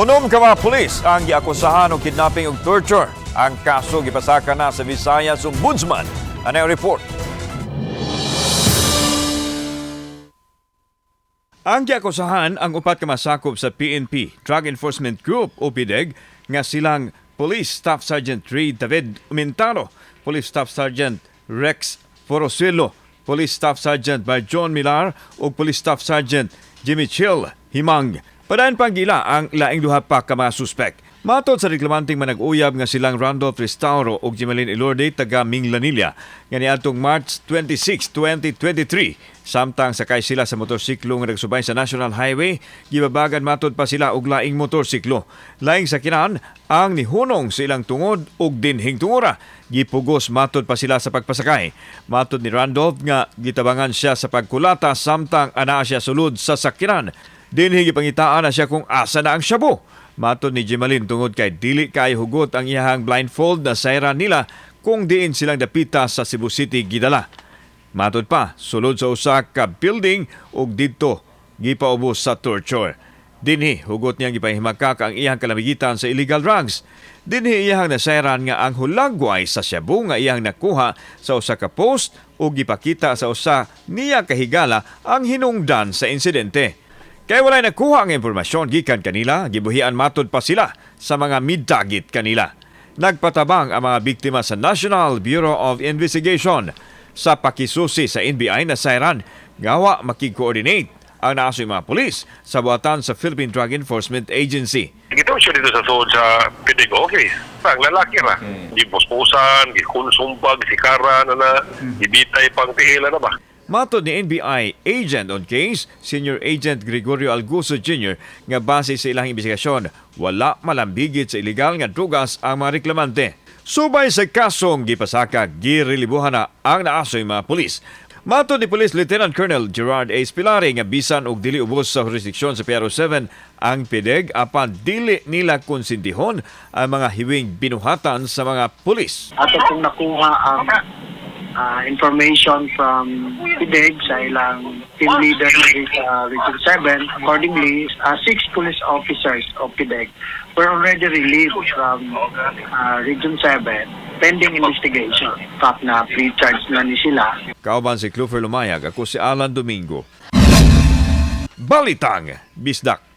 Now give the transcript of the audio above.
Unom ka mga pulis ang giakusahan og kidnapping ug torture. Ang kaso gipasaka na sa Visayas Ombudsman. Ano ang report? Ang giakusahan ang upat ka masakop sa PNP, Drug Enforcement Group o PDEG, nga silang Police Staff Sergeant Ray David Umintaro, Police Staff Sergeant Rex Forosuelo, Police Staff Sergeant John Millar ug Police Staff Sergeant Jimmy Chill Himang. Padayon pang gila ang laing duha pa ka mga suspek. Matod sa reklamanteng manag-uyab nga silang Randolph Restauro ug Jimalin Elorde taga Minglanilla nga niadtong March 26, 2023, samtang sakay sila sa motorsiklo nga nagsubay sa National Highway, gibabagan matod pa sila og laing motorsiklo. Laing sakinan ang nihunong sa ilang tungod ug dinhing tungura. Gipugos matod pa sila sa pagpasakay. Matod ni Randolph nga gitabangan siya sa pagkulata samtang anaa siya sulod sa sakinan. Dinhi gipangitaan na siya kung asa na ang shabu. Matod ni Jimalin, tungod kay dili kay hugot ang iyahang blindfold na sayran nila kung diin silang dapita sa Cebu City gidala. Matod pa, sulod sa usa ka building ug didto gipaubos sa torture. Dinhi hugot niyang gipahimakak ang iyang kalamigitan sa illegal drugs. Dinhi iyang nasayran nga ang hulagway sa shabu nga iyang nakuha sa usa ka post ug gipakita sa usa niya kahigala ang hinungdan sa insidente. Kay walay nakuha ang impormasyon gikan kanila, gibuhian matod pa sila sa mga midagit kanila. Nagpatabang ang mga biktima sa National Bureau of Investigation. Sa pakisusi sa NBI, nasayran nga wa makig-coordinate ang naasoy mga pulis sa buhatan sa Philippine Drug Enforcement Agency. Gito siya dito sa sulod sa PDEG office. Ang lalaki ra. Gipuspusan, gikonsumbag, sikara na na, gibitay pang tihila na ba? Matod ni NBI agent on case, Senior Agent Gregorio Alguso Jr., nga base sa ilang investigasyon, wala malambigit sa ilegal nga drugas ang mga reklamante. Subay sa kasong gipasaka, girelibuhan na ang naasoy mga pulis. Matod ni Police Lieutenant Colonel Gerard A. Spilari nga bisan og dili ubos sa jurisdiksyon sa PRO 7 ang PDEG, apan dili nila konsintihon ang mga hiwing binuhatan sa mga pulis. Ato pong nakuha ang information from PDEG sa ilang team leader diri sa Region 7. Accordingly, six police officers of PDEG were already relieved from Region 7 pending investigation. Fact na pre-charge na ni sila. Kauban si Clufer Lumayag, ako si Alan Domingo. Balitang Bisdak.